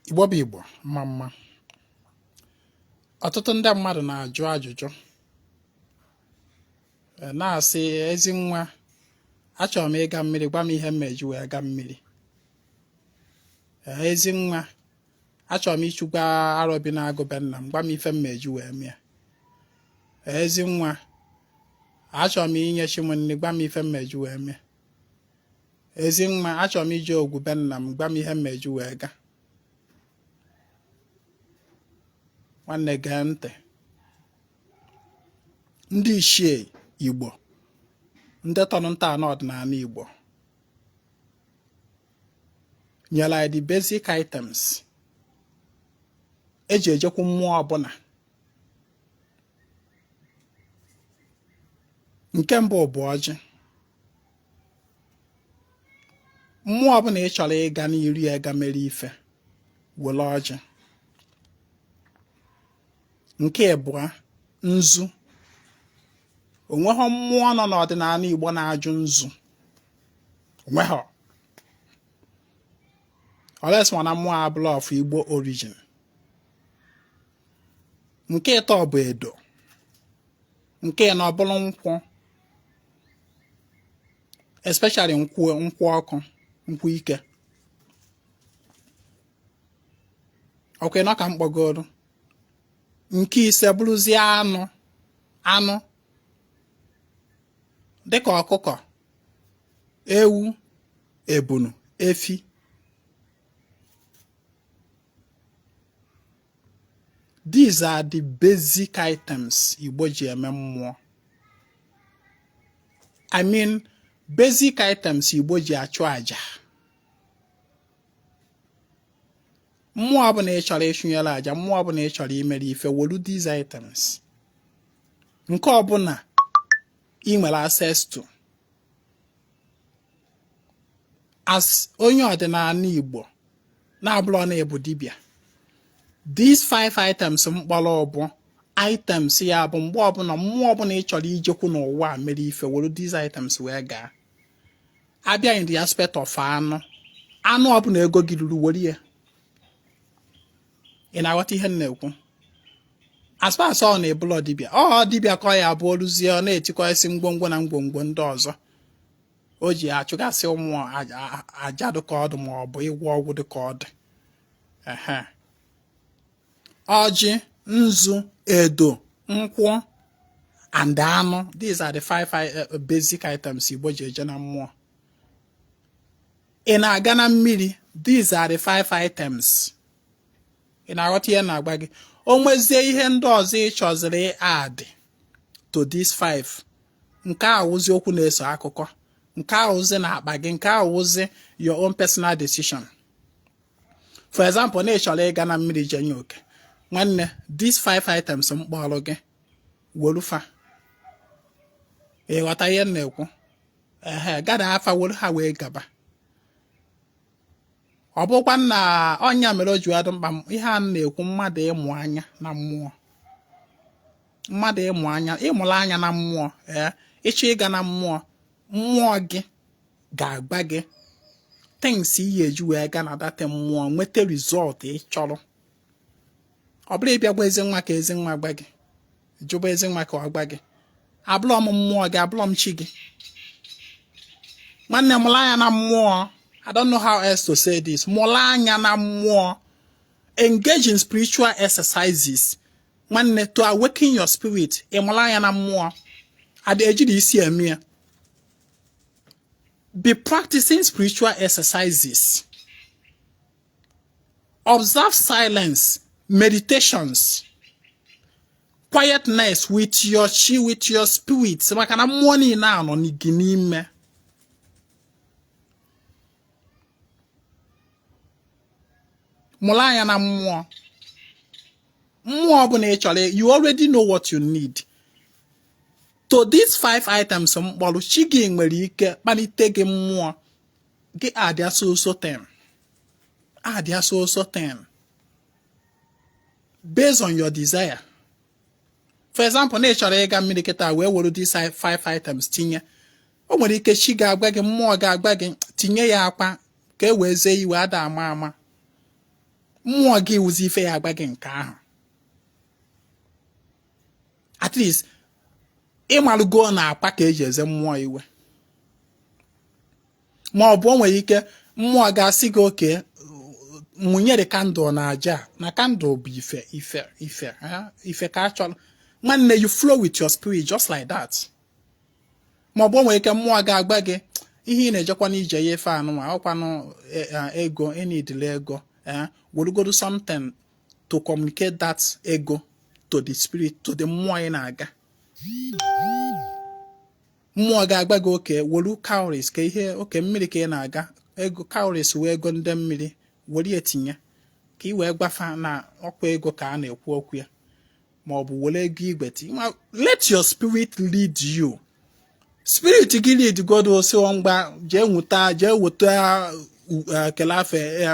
Igbo bụ Igbo, mma mma. Ọtụtụ ndị mmadụ na-ajụ ajụjụ e, na-asị Ezinwa, achọrọ m ịga mmiri, gwa m ihe m eji wee ga mmiri. E, Ezinwa, achọrọ m ịchụgwa arọbinagụ be nna m, gwa m ife m eji wee mee. E, Ezinwa, achọrọ m inye chi m nri, gwa m ife m eji wee mee. Ezinwa, achọrọ m ije ogwu be nna m, gwa m ihe m eji wee gaa. Nwanne, gee ntị. Ndị ichie Igbo, ndị tọrọ ntọala ọdịnala Igbo, nyere anyị the basic items eji ejekwu mmụọ ọbụla. Nke mbụ bụ ọjị. Mmụọ ọbụla ị chọrọ ịga n'iru ya ga mere ife, were ọjị. Nke ịbụa, nzu. Onweghọ mmụọ nọ n'ọdịnala Igbo na-ajụ nzu, onweghọ, unless na mmụọ abụrọ of Igbo origin. Nke ịtọ bụ edo. Nke ịnọ bụrụ nkwụ, especially nkwụ nkwụ ọkụ, nkwụ ike. Ọkwa ịnọ ka m kpọgoro. Nke ise bụrụzie anụ, anụ dịka ọkụkọ, ewu, ebunu, efi. These are the basic items Igbo ji eme mmụọ. I mean, basic items Igbo ji achụ aja. Mmụọ ọbụla ị chọrọ ịchụnyere aja, mmụọ ọbụla ị chọrọ imere ife, welu these items. Nke ọbụla ị nwere access to as onye ọdịnala Igbo na-abụrọ na ị bụ dibịa, these five items m kpọrọ bụ items ya bụ mgbe ọbụla mmụọ ọbụla ị chọrọ ijekwu n'ụwa mere ife, were these items wee gaa. Abịa in the aspect of anụ, anụ ọbụla ego gị ruru, were ya. Ị na-aghọta ihe m na-ekwu? As far as ọ na ị bụlọ dibịa, ọ dibịa ka ọ ya abụ oluzie, ọ na-etikọ isi ngwongwo na ngwongwo ndị ọzọ o ji achụgasị ụmụ aja dịka ọdụ ma ọ bụ ịgwọ ọgwụ dịka ọdụ. Ehe, ọjị, nzu, edo, nkwụ and anụ, these are the five basic items Igbo ji eje na mmụọ. Ị na-aga na mmiri, these are the five items. Ị na-aghọta ihe na-agba gị? O nwezie ihe ndị ọzọ ị chọziri add to these five, nke a wụzi okwu na-eso akụkọ, nke a wụzi na akpa gị, nke a wụzi your own personal decision. For example, na ị chọrọ ịga na mmiri jenye oke, nwanne, these five items m kpọrọ gị, welu fa. Ị ghọta ihe m na-ekwu? Ehe, gada afa, welu ha wee gaba. Ọ bụkwa na ọnya mere o ji adị mkpa ihe a na-ekwu, mmadụ ịmụ anya na mmụọ, mmadụ ịmụ anya, ịmụrụ anya na mmụọ. Ee, ịchọ ịga na mmụọ, mmụọ gị ga-agba gị things ị ga-eji wee gaa na that mmụọ, nweta result ị chọrọ. Ọ bụrụ ịbịa gwa Ezinwa ka Ezinwa gwa gị, jụba Ezinwa ka ọ gwa gị, abụrọ m mmụọ gị, abụrọ m chi gị. Nwanne, mụrụ anya na mmụọ. I don't know how else to say this. Mụrụ anya na mmụọ. Engage in spiritual exercises, nwanne, to awaken your spirit. Ị mụrụ anya na mmụọ, ada ejiri isi eme ya. Be practicing spiritual exercises, observe silence, meditations, quietness with your chi, with your spirit, maka na mmụọ niile a nọ gị n'ime. Mụrụ anya na mmụọ. Mmụọ ọbụla ị chọrọ, you already know what you need. To these five items m kpọrọ, chi gị nwere ike kpalite gị mmụọ gị, adịa so so thing, adịa so so thing based on your desire. For example, na ị chọrọ ịga mmiri kịta wee were these five items tinye, o nwere ike chi ga-agwa gị, mmụọ ga-agwa gị, tinye ya akwa ka e wee zee iwe, ada ama ama. Mmụọ gị wụzi ife ya agba gị nke ahụ. At least ịmalụgo na akwa ka eji eze mmụọ iwe, ma ọ bụ o nwere ike mmụọ ga-asị gị oke mụnyere candle na aja, na candle bụ ife ife ife ife ka a chọrọ. Nwanne, you flow with your spirit just like that. Ma ọ bụ o nwere ike mmụọ ga-agba gị ihe ị na-ejekwa n'ije ya, ife anụnwa ọkwanụ ego enidile ego, werugodo something to communicate that ego to the spirit, to the mmụọ ị na-aga. Mmụọ ga-agba gị oke welu cowries ka ihe oke mmiri ka ị na-aga ego cowries wee ego ndị mmiri were etinye ka ị wee gbafa na ọkwa ego ka a na-ekwu okwu ya, ma ọ bụ were ego igwe tinye. Let your spirit lead you. Spirit gị lead godo osi mgba jee nweta, jee weta kelafe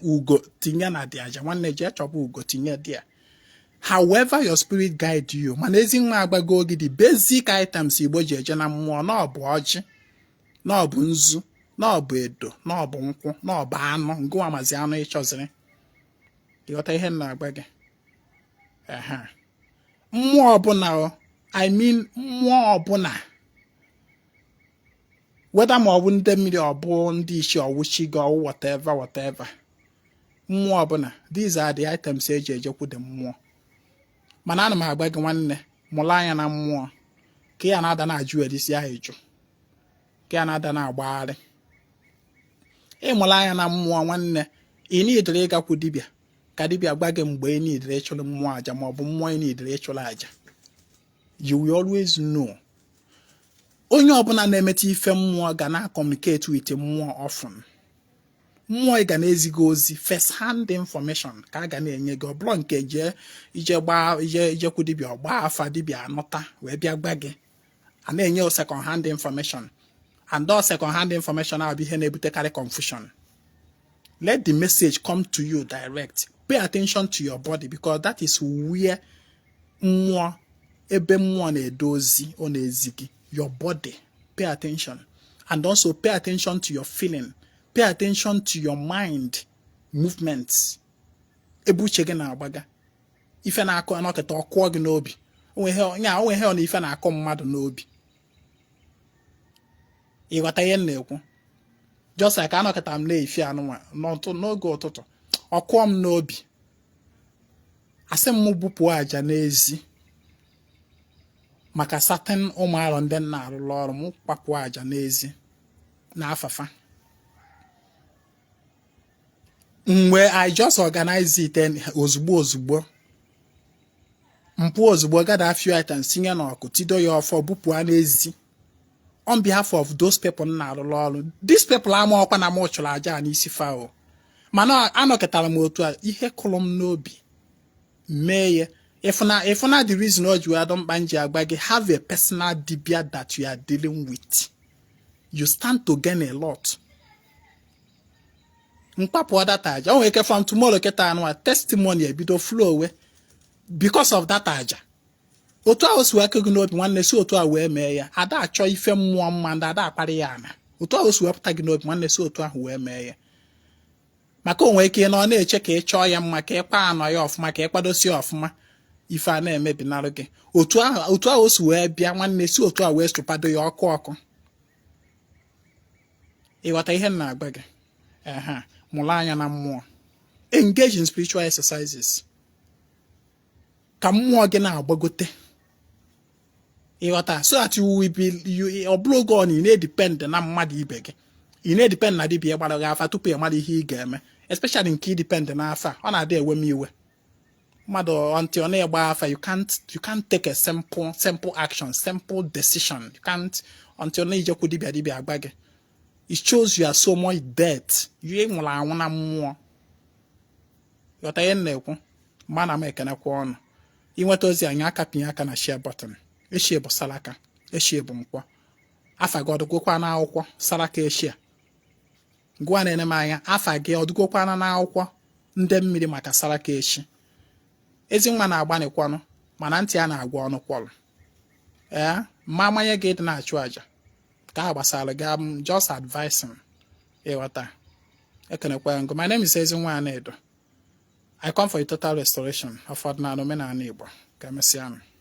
ugo tinye na dị aja. Nwanne, jee chọba ugo tinye dị ya. However your spirit guide you. Mana ezi nwa agbago gị the basic items Igbo ji eje na mmụọ, na ọ bụ ọjị, na ọ bụ nzu, na ọ bụ edo, na ọ bụ nkwụ, na ọ bụ anụ ngụwa mazi anụ ịchọziri. Ịghọta ihe m na-agba gị? Ehe, mmụọ ọbụla, I mean mmụọ ọbụla, whether ma ọ bụ ndị mmiri, ọ bụ ndị ichie, ọwụchi gị, ọwụ whatever whatever, mmụọ ọbụla, these are the items eji ejekwu the mmụọ. Mana ana m agba gị, nwanne, mụrụ anya na mmụọ ka ya na-ada na-ajụ erisi ahụ ịjụ, ka ya na-ada na-agbagharị. Ịmụrụ anya na mmụọ, nwanne, ị nidiri ịgakwu dibịa ka dibịa gwa gị mgbe ị nidiri ịchụrụ mmụọ aja, ma ọ bụ mmụọ ị nidiri ịchụrụ aja. You will always know. Onye ọbụla na-emeta ife mmụọ ga na-communicate with mmụọ often. Mmụọ ị ga na-ezi gị ozi, first hand information ka a ga na-enye gị. Ọ bụrụ nke jee ije gbaa ije ijekwu dibịa, ọgbaa afa, dibịa anọta wee bịa gba gị, a na-enye second hand information, and all second hand information ahụ bụ ihe na-ebutekarị confusion. Let the message come to you direct. Pay attention to your body, because that is where mmụọ, ebe mmụọ na-edo ozi ọ na-ezi gị. Your body, pay attention, and also pay attention to your feeling. Pay attention to your mind movements, ebe uche gị na-agbaga, ife na-akụ anọkịta ọkụọ gị n'obi. Onwe ihe ọ na ife na-akụ mmadụ n'obi. Ịghọta ihe m na-ekwu? Just like anọkịta m na-efi anụnwa n'oge ụtụtụ, ọkụọ m n'obi, asị m bupụ àjà n'ezi maka certain ụmụ arọ ndị nna arụrụ ọrụ m, kwapụ àjà n'ezi na afafa. Mgbe I just organize it ozugbo ozugbo, mpụ ozugbo, gather few items, tinye n'ọkụ, tido ya ọfọ, bupụ ha n'ezi on behalf of those people na-arụrụ ọrụ. These people ama ọkwa na m chụrụ aja n'isi fa o, mana anọkịtara m otu a, ihe kụrụ m n'obi mee ya. Ịfụna ịfụna the reason o ji wee adọ mkpa m ji agba gị, have a personal dibia that you are dealing with, you stand to gain a lot. Mkpapụ that aja, o nwere ike from tomorrow kịta anụwa, testimony ebido flow we because of that aja. Otu ahụ si wee kụ gị n'obi, nwanne, si otu a wee mee ya. Ada achọ ife mmụọ mma, ndị ada akparị ya ana. Otu ahụ si wepụta gị n'obi, nwanne, si otu ahụ wee mee ya, maka o nwere ike ị nọ na-eche ka ị chọọ ya mma, ka ị kpaa anọ ya ọfụma, ka ị kwadosie ọfụma, ife a na-emebinarụ gị. Otu ahụ, otu ahụ o si wee bịa, nwanne, si otu a wee sụpado ya ọkụ ọkụ. Ịghọta ihe m na-agba gị? Ehe, mụrụ anya na mmụọ. Engage in spiritual exercises ka mmụọ gị na-agbagote. Ịghọta? So that you will be you, ọ bụrụ oge ọ na ị na-edepend na mmadụ ibe gị, ị na-edepend na dibịa gbara gị afa tupu ị mara ihe ị ga-eme, especially nke idepend n'afa, ọ na-adị ewe m iwe. Mmadụ until ọ na-egba afa, you can't take a simple simple action, simple decision. You can't until na ijekwu dibịa, dibịa agba gị. It shows you are so much dead, you nwụrụ anwụ na mmụọ. Ghọta ihe m na-ekwu? Mgbe na m ekenekwa ọnụ inweta ozi anyị aka, pinye aka na share button. Eshie bụ saraka, eshie bụ nkwọ. Afa gị ọdụgokwa n'akwụkwọ saraka eshia? Gụwa na-ene m anya, afa gị ọdụgokwana n'akwụkwọ ndị mmiri maka saraka echi? Ezi nwa na-agbanịkwanụ, mana ntị a na-agwa ọnụ kwọrọ. Ee, mma amanye gị ịdị na-achụ àjà ka a gbasara gị. I'm just advising. Ịghọta? Ekenekwa ngụ. My name is Ezinwa Anaedo. I come for a total restoration of ọdịnala, omenala Igbo. Ka emesịa.